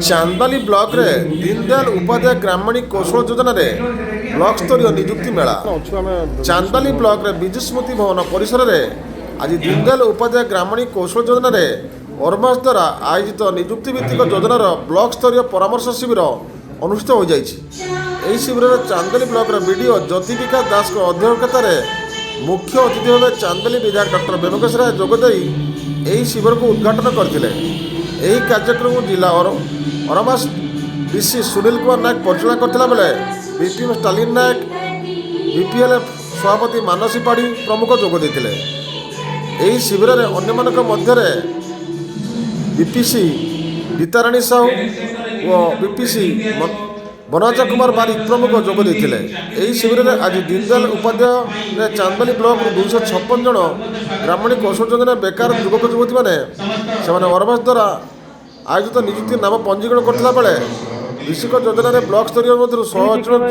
ଚାନ୍ଦବାଲି ବ୍ଲକରେ ଦୀନଦୟାଲ ଉପାଧ୍ୟାୟ ଗ୍ରାମୀଣ କୌଶଳ ଯୋଜନାରେ ବ୍ଲକ ସ୍ତରୀୟ ନିଯୁକ୍ତି ମେଳା। ଚାନ୍ଦବାଲି ବ୍ଲକରେ ବିଜୁ ସ୍ମୃତି ଭବନ ପରିସରରେ ଆଜି ଦୀନଦୟାଲ ଉପାଧ୍ୟାୟ ଗ୍ରାମୀଣ କୌଶଳ ଯୋଜନାରେ ଓରମାସ ଦ୍ୱାରା ଆୟୋଜିତ ନିଯୁକ୍ତି ଭିତ୍ତିକ ଯୋଜନାର ବ୍ଲକ ସ୍ତରୀୟ ପରାମର୍ଶ ଶିବିର ଅନୁଷ୍ଠିତ ହୋଇଯାଇଛି। ଏହି ଶିବିରରେ ଚାନ୍ଦବାଲି ବ୍ଲକର ବିଡ଼ିଓ ଜ୍ୟୋତି ବିକାଶ ଦାସଙ୍କ ଅଧ୍ୟକ୍ଷତାରେ ମୁଖ୍ୟ ଅତିଥି ଭାବେ ଚାନ୍ଦବାଲି ବିଧାୟକ ଡକ୍ଟର ବ୍ୟୋମକେଶ ରାୟ ଯୋଗଦେଇ ଏହି ଶିବିରକୁ ଉଦ୍ଘାଟନ କରିଥିଲେ। ଏହି କାର୍ଯ୍ୟକ୍ରମକୁ ଜିଲ୍ଲା ଓରମାସ ଡିସି ସୁନୀଲ କୁମାର ନାୟକ ପରିଚାଳନା କରିଥିଲା ବେଳେ ବିପିଏମ୍ ଷ୍ଟାଲିନ ନାୟକ, ବିପିଏଲ୍ଏଫ୍ ସଭାପତି ମାନସୀ ପାଢ଼ୀ ପ୍ରମୁଖ ଯୋଗ ଦେଇଥିଲେ। ଏହି ଶିବିରରେ ଅନ୍ୟମାନଙ୍କ ମଧ୍ୟରେ ବିପିସି ଗୀତାରାଣୀ ସାହୁ ଓ ବିପିସି ବନଜା କୁମାର ବାରିକ ପ୍ରମୁଖ ଯୋଗ ଦେଇଥିଲେ। ଏହି ଶିବିରରେ ଆଜି ଦୀନଦୟାଲ ଉପାଧ୍ୟାୟରେ ଚାନ୍ଦବାଲି ବ୍ଲକରୁ 256 ଜଣ ଗ୍ରାମୀଣ କୌଶଳ ଯୋଜନା ବେକାର ଯୁବକ ଯୁବତୀମାନେ ସେମାନେ ଓରମାସ ଦ୍ୱାରା ଆୟୋଜିତ ନିଯୁକ୍ତି ନାମ ପଞ୍ଜୀକରଣ କରିଥିଲା ବେଳେ ବିଶିକ ଯୋଜନାରେ ବ୍ଲକ ସ୍ତରୀୟ ମଧ୍ୟରୁ 100 ଜଣ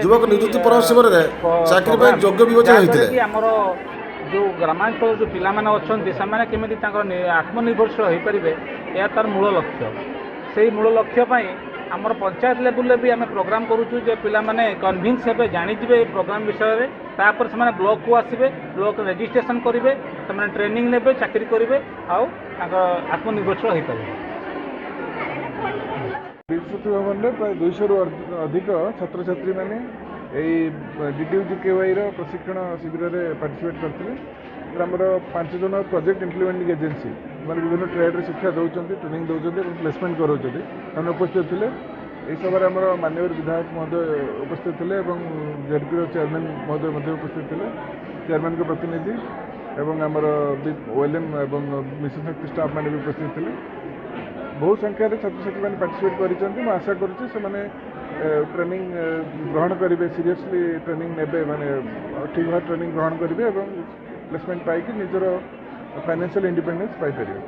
ଯୁବକ ନିଯୁକ୍ତି ପରାମର୍ଶ ଶିବିରରେ ଚାକିରି ପାଇଁ ଯୋଗ୍ୟ ବିବେଚନା ହୋଇଥିଲେ। କି ଆମର ଯେଉଁ ଗ୍ରାମାଞ୍ଚଳ ଯେଉଁ ପିଲାମାନେ ଅଛନ୍ତି, ସେମାନେ କେମିତି ତାଙ୍କର ଆତ୍ମନିର୍ଭରଶୀଳ ହୋଇପାରିବେ, ଏହା ତାର ମୂଳ ଲକ୍ଷ୍ୟ। ସେଇ ମୂଳ ଲକ୍ଷ୍ୟ ପାଇଁ ଆମର ପଞ୍ଚାୟତ ଲେବୁଲରେ ବି ଆମେ ପ୍ରୋଗ୍ରାମ କରୁଛୁ ଯେ ପିଲାମାନେ କନଭିନ୍ସ ହେବେ, ଜାଣିଯିବେ ଏ ପ୍ରୋଗ୍ରାମ ବିଷୟରେ। ତାପରେ ସେମାନେ ବ୍ଲକକୁ ଆସିବେ, ବ୍ଲକରେ ରେଜିଷ୍ଟ୍ରେସନ କରିବେ, ସେମାନେ ଟ୍ରେନିଂ ନେବେ, ଚାକିରି କରିବେ ଆଉ ତାଙ୍କ ଆତ୍ମନିର୍ଭରଶୀଳ ହୋଇପାରିବେ। ବିଜୁ ଭବନରେ ପ୍ରାୟ 200ରୁ ଅଧିକ ଛାତ୍ରଛାତ୍ରୀମାନେ ଏଇ ଡିଡିୟୁଜିକେୱାଇର ପ୍ରଶିକ୍ଷଣ ଶିବିରରେ ପାର୍ଟିସିପେଟ୍ କରିଥିଲେ। ଏଥିରେ ଆମର ପାଞ୍ଚ ଜଣ ପ୍ରୋଜେକ୍ଟ ଇମ୍ପ୍ଲିମେଣ୍ଟିଂ ଏଜେନ୍ସି, ମାନେ ବିଭିନ୍ନ ଟ୍ରେଡ଼ରେ ଶିକ୍ଷା ଦେଉଛନ୍ତି, ଟ୍ରେନିଂ ଦେଉଛନ୍ତି ଏବଂ ପ୍ଲେସମେଣ୍ଟ କରାଉଛନ୍ତି, ସେମାନେ ଉପସ୍ଥିତ ଥିଲେ। ଏହି ସଭାରେ ଆମର ମାନ୍ୟବର ବିଧାୟକ ମହୋଦୟ ଉପସ୍ଥିତ ଥିଲେ ଏବଂ ଜେଡପିର ଚେୟାରମ୍ୟାନ୍ ମହୋଦୟ ମଧ୍ୟ ଉପସ୍ଥିତ ଥିଲେ, ଚେୟାରମ୍ୟାନ୍ଙ୍କ ପ୍ରତିନିଧି ଏବଂ ଆମର ଓଏଲ୍ଏମ୍ ଏବଂ ମିଶନ ଶକ୍ତି ଷ୍ଟାଫ୍ ମାନେ ବି ଉପସ୍ଥିତ ଥିଲେ। ବହୁ ସଂଖ୍ୟାରେ ଛାତ୍ରଛାତ୍ରୀମାନେ ପାର୍ଟିସିପେଟ୍ କରିଛନ୍ତି। ମୁଁ ଆଶା କରୁଛି ସେମାନେ ଟ୍ରେନିଂ ଗ୍ରହଣ କରିବେ, ସିରିୟସଲି ଟ୍ରେନିଂ ନେବେ, ମାନେ ଠିକ୍ ଭାବେ ଟ୍ରେନିଂ ଗ୍ରହଣ କରିବେ ଏବଂ ପ୍ଲେସମେଣ୍ଟ ପାଇକି ନିଜର ଫାଇନାନ୍ସିଆଲ ଇଣ୍ଡିପେଣ୍ଡେନ୍ସ ପାଇପାରିବେ।